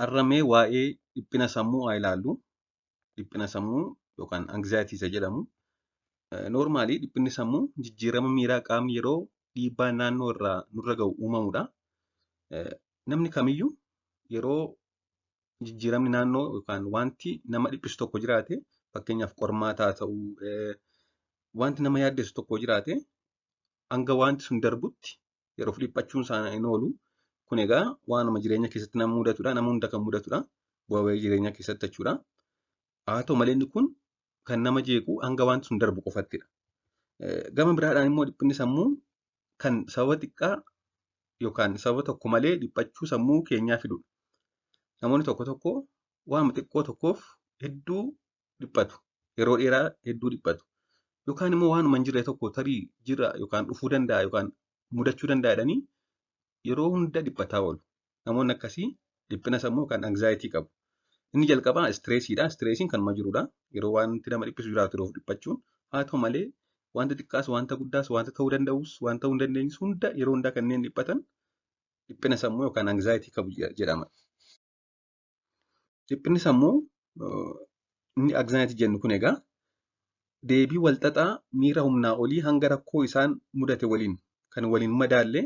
Har'a mee waa'ee dhiphina sammuu haa ilaallu. Dhiphina sammuu yookaan anxiety isa jedhamu. Normally dhiphinni sammuu jijjiirama miiraa qaamni yeroo dhiibbaa naannoo irraa nurra gahu uumamudha. Namni kamiyyuu yeroo jijjiiramni naannoo yookaan wanti nama dhiphisu tokko jiraate, fakkeenyaaf qormaata haa ta'uu, wanti nama yaaddessu tokko jiraate, hanga wanti sun darbutti yeroof dhiphachuun isaa hin oolu. Kun egaa waanuma jireenya keessatti nama mudatudha. Nama hunda kan mudatudha. Bu'aa bahii jireenyaa keessatti jechuudha. Haa ta'u malee inni kun kan nama jeequ hanga wanti sun darbu qofattidha. Gama biraadhaan immoo dhiphinni sammuu kan sababa xiqqaa yookaan sababa tokko malee dhiphachuu sammuu keenyaa fidudha. Namoonni tokko tokko waanuma xiqqoo tokkoof hedduu dhiphatu. Yeroo dheeraa hedduu dhiphatu. Yookaan immoo waanuma hin jirre tokko tarii jira yookaan dhufuu danda'a yookaan mudachuu danda'a jedhanii yeroo hunda dhiphataa oolu. Namoonni akkasii dhiphina sammuu yookaan anxiety qabu. Inni jalqabaa stressiidha. Stressiin kanuma jirudha. Yeroo wanti nama dhiphisu jiraatu yeroof dhiphachuun. Haa ta'u malee wanta xiqqaas, wanta guddaas, wanta ta'uu danda'us, wanta ta'uu hin dandeenyes hunda yeroo hundaa kanneen dhiphatan dhiphina sammuu yookaan anxiety qabu jedhama. Dhiphinni sammuu inni anxiety jennu kun egaa deebii walxaxaa miira humnaa olii hanga rakkoo isaan mudate waliin kan waliin madaalle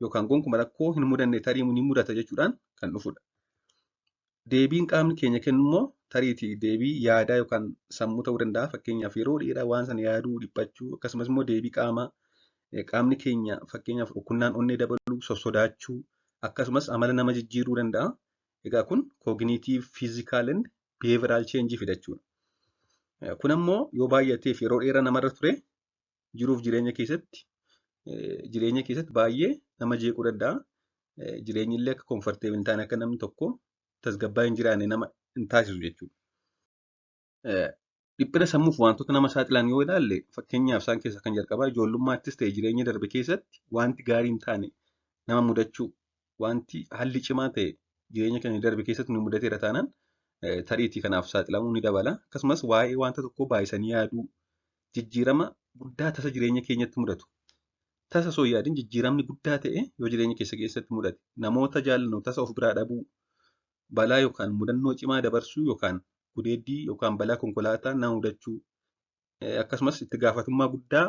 yookaan gonkumaa rakkoo hin mudanne tarii ni mudata jechuudhaan kan dhufudha. Deebiin qaamni keenya kennu immoo tariitii deebii yaadaa yookaan sammuu ta'uu danda'a. Fakkeenyaaf yeroo dheeraa waan sana yaaduu, dhiphachuu, akkasumas immoo deebii qaamaa, qaamni keenya fakkeenyaaf rukunnaan onnee dabaluu, sossodaachuu, akkasumas amala nama jijjiiruu danda'a. Egaa kun cognitive, physical and behavioral change fida jechuudha. Kun ammoo yoo baay'ateef yeroo dheeraa namarra ture jiruuf jireenya keessatti baay'ee nama jeequu danda'a. Jireenyi illee akka comfortable hin taane, akka namni tokko tasgabbaa'ee hin jiraanne nama hin taasisu jechuudha. Dhiphina sammuuf wantoota nama saaxilan yoo ilaalle, fakkeenyaaf isaan keessaa kan jalqabaa ijoollummaattis ta'e jireenya darbe keessatti wanti gaarii hin taane nama mudachuu, wanti haalli cimaa ta'e jireenya keenya darbe keessatti nu mudateera taanaan tariitii kanaaf saaxilamuu ni dabala. Akkasumas waa'ee wanta tokkoo baay'isanii yaaduu, jijjiirama guddaa tasa jireenya keenyatti mudatu. Tasa osoo hin yaadin jijjiiramni guddaa ta'e yoo jireenya keessa keessatti mudate, namoota jaallannu tasa of biraa dhabuu, balaa yookaan mudannoo cimaa dabarsuu yookaan gudeeddii yookaan balaa konkolaataa nama mudachuu, akkasumas itti gaafatamummaa guddaa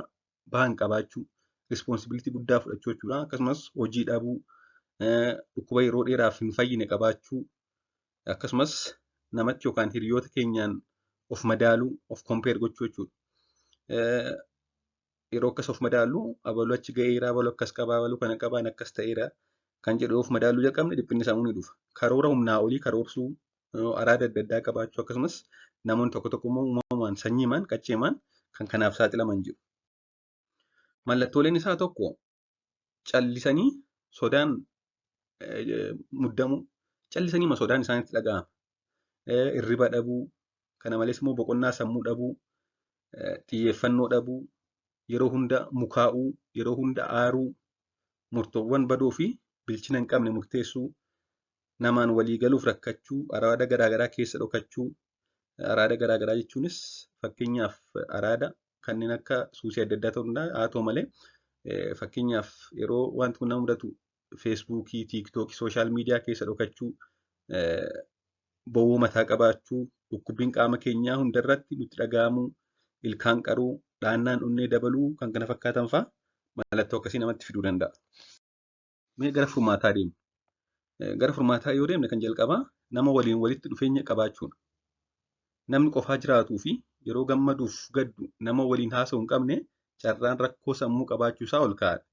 bahan qabaachuu, responsibility guddaa fudhachuu jechuudha. Akkasumas hojii dhabuu, dhukkuba yeroo dheeraaf hin fayyine qabaachuu, akkasumas namatti yookaan hiriyoota keenyaan of madaaluu, of compare gochuu jechuudha. Yeroo akkas of madaallu, abaluu achi ga'eera, abaluu akkas qabaa, abaluu kana qabaa, akkas ta'eera kan jedhu of madaaluu jalqabne, dhiphinni sammuu ni dhufa. Karoora humnaa olii karoorsuu, araada adda addaa qabaachuu, akkasumas namoonni tokko tokko immoo uumamaan, sanyiimaan, qacceemaan kan kanaaf saaxilaman jiru. Mallattooleen isaa tokko callisanii sodaan muddamuu, callisanii sodaan isaanitti dhaga'ama. Hirriba dhabuu, kana malees immoo boqonnaa sammuu dhabuu, xiyyeeffannoo dhabuu, yeroo hunda mukaa'uu, yeroo hunda aaruu, murtoowwan badoo fi bilchina hin qabne murteessuu, namaan walii galuuf rakkachuu, araada garaagaraa keessa dhokachuu, araada garaagaraa jechuunis fakkeenyaaf araada kanneen akka suusii adda addaa ta'uu danda'a. Haa ta'u malee fakkeenyaaf yeroo wanti kun nama mudatu Facebookii, TikTokii, social media keessa dhokachuu, bowwoo mataa qabaachuu, dhukkubbiin qaama keenyaa hundarratti nutti dhaga'amuu, ilkaan qaruu, dhaannaan onnee dabaluu, kan kana fakkaatan fa'a mallattoo akkasii namatti fiduu danda'a. Mee gara furmaataa deemnu. Gara furmaataa yoo deemne, kan jalqabaa nama waliin walitti dhufeenya qabaachuudha. Namni qofaa jiraatuu fi yeroo gammaduuf gaddu nama waliin haasa'u hin qabne carraan rakkoo sammuu qabaachuu isaa ol ka'aadha.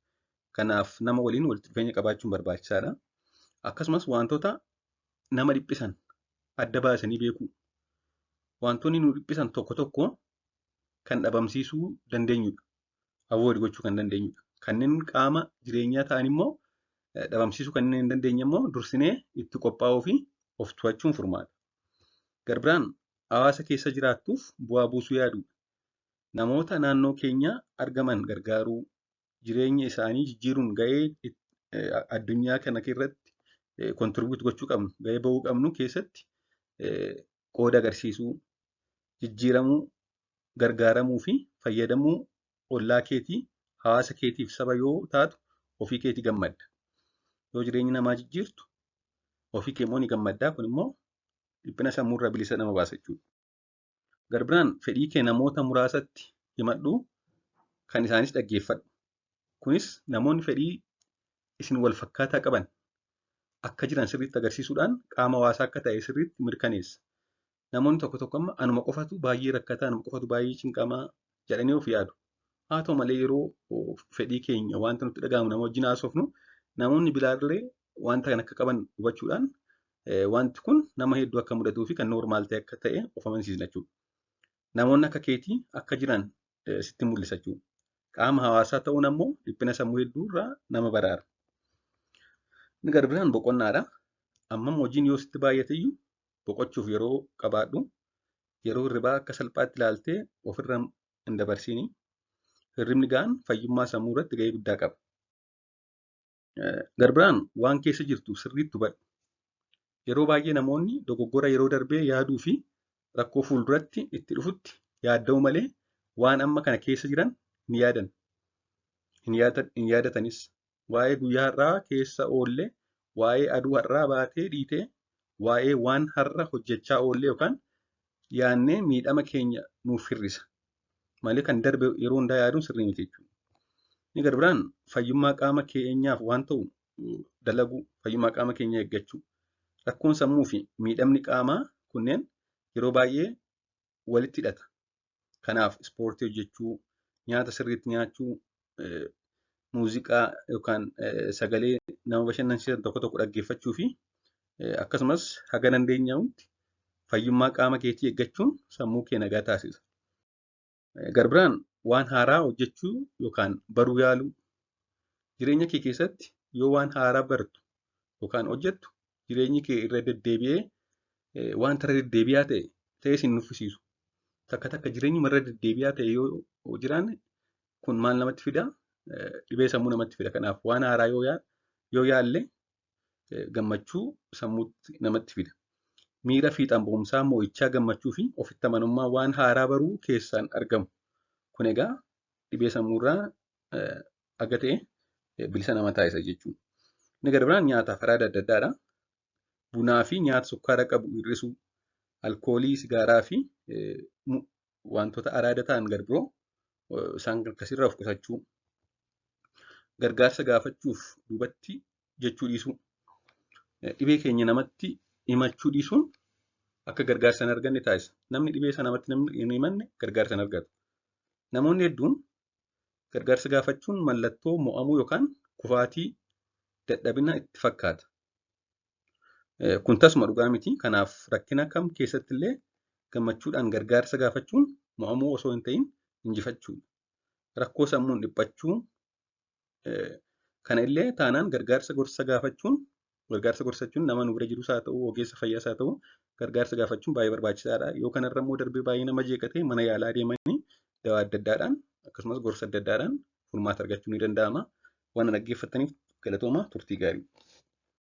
Kanaaf nama waliin walitti dhufeenya qabaachuun barbaachisaadha. Akkasumas wantoota nama dhiphisan adda baasanii beekuu. Wantoonni nu dhiphisan tokko tokko kan dhabamsiisuu dandeenyudha. Avoid gochuu kan dandeenyudha. Kanneen qaama jireenyaa ta'an immoo, dhabamsiisuu kanneen hin dandeenye immoo, dursinee itti qophaa'uu fi of to'achuun furmaata. Garbiraan hawaasa keessa jiraattuuf bu'aa buusuu yaaduudha. Namoota naannoo keenya argaman gargaaruu, jireenya isaanii jijjiiruun ga'ee addunyaa kana irratti contribute gochuu qabnu, ga'ee bahuu qabnu keessatti qooda agarsiisuu, jijjiiramuu, gargaaramuu fi fayyadamuu ollaa keetii, hawaasa keetiif saba yoo taatu ofii keetii gammadda. Yoo jireenya namaa jijjiirtu Ofii kee immoo ni gammaddaa. Kun immoo dhiphina sammuurraa bilisa nama baasa jechuudha. Garbiraan fedhii kee namoota muraasatti himadhu, kan isaanis dhaggeeffadhu. Kunis namoonni fedhii isin wal fakkaataa qaban akka jiran sirriitti agarsiisuudhaan qaama hawaasaa akka ta'e sirriitti mirkaneessa. Namoonni tokko tokko amma anuma qofatu baay'ee rakkataa, anuma qofatu baay'ee cinqamaa jedhanii of yaadu. Haa ta'u malee yeroo fedhii keenya wanta nutti dhaga'amu nama wajjin haasofnu namoonni biraallee wanta kana akka qaban hubachuudhaan wanti kun nama hedduu akka mudatuu fi kan noormaal ta'e akka ta'e of amansiisna jechuudha. Namoonni akka keetii akka jiran sitti mul'isa jechuudha. Qaama hawaasaa ta'uun ammoo dhiphina sammuu hedduu irraa nama baraara. Inni gara biraan boqonnaadha. Ammam hojiin yoo sitti baay'ate iyyuu boqochuuf yeroo qabaadhu. Yeroo hirribaa akka salphaatti ilaaltee ofirra hin dabarsiini. Hirribni ga'aan fayyummaa sammuu irratti gahee guddaa qaba. Gara biraan waan keessa jirtu sirriitti hubadhu. Yeroo baay'ee namoonni dogoggora yeroo darbee yaaduu fi rakkoo fuulduratti itti dhufutti yaadda'u malee waan amma kana keessa jiran hin yaadan. Hin yaadatanis. Waa'ee guyyaa har'aa keessa oollee, waa'ee aduu har'aa baatee dhiitee, waa'ee waan har'a hojjechaa oollee yookaan yaadnee miidhama keenya nuuf hir'isa. Malee kan darbe yeroo hundaa yaaduun sirrii miti jechuudha. Inni gara biraan fayyummaa qaama keenyaaf waan ta'u dalaguu, fayyummaa qaama keenyaa eeggachuu. Rakkoon sammuu fi miidhamni qaamaa kunneen yeroo baay'ee walitti hidhata. Kanaaf ispoortii hojjechuu, nyaata sirriitti nyaachuu, muuziqaa yookaan sagalee nama bashannansiisan tokko tokko dhaggeeffachuu fi akkasumas haga dandeenyamutti fayyummaa qaama keetii eeggachuun sammuu kee nagaa taasisa. Gara biraan waan haaraa hojjechuu yookaan baruu yaaluu. Jireenya kee keessatti yoo waan haaraa bartu yookaan hojjettu jireenyi kee irra deddeebi'ee wanta irra deddeebi'aa ta'e sin nuffisiisu. Takka takka jireenyuma irra deddeebi'aa ta'e yoo jiraanne kun maal namatti fidaa? Dhibee sammuu namatti fida. Kanaaf waan haaraa yoo yaalle gammachuu sammuutti namatti fida. Miira fiixaan ba'umsaa, mo'ichaa, gammachuu fi ofitti amanamummaa waan haaraa baruu keessaan argamu. Kun egaa dhibee sammuurraa aga ta'e bilisa nama taasisa jechuudha. Inni gara biraan nyaataaf araada adda addaadha. Bunaa fi nyaata sukkaara qabu hir'isuu, alkoolii, sigaaraa fi wantoota araada ta'an gara biroo isaan akkasirraa of qusachuu. Gargaarsa gaafachuuf duubatti jechuu dhiisuu. Dhibee keenya namatti himachuu dhiisuun akka gargaarsa hin arganne taasisa. Namni dhibee isaa namatti hin himanne gargaarsa hin argatu. Namoonni hedduun gargaarsa gaafachuun mallattoo mo'amuu yookaan kufaatii dadhabina itti fakkaata. Kun tasuma dhugaa miti. Kanaaf rakkina kam keessatti illee gammachuudhaan gargaarsa gaafachuun mo'amuu osoo hin ta'in injifachuudha. Rakkoo sammuun dhiphachuu kana illee taanaan gargaarsa gorsa gaafachuun gargaarsa gorsachuun nama nu bira jirus haa ta'u ogeessa fayyaas haa ta'u gargaarsa gaafachuun baay'ee barbaachisaadha. Yoo kanarra immoo darbee baay'ee nama jeeqate mana yaalaa deemanii dawaa adda addaadhaan akkasumas gorsa adda addaadhaan furmaata argachuun ni danda'ama. Waan dhaggeeffattaniif galatooma, turtii gaarii.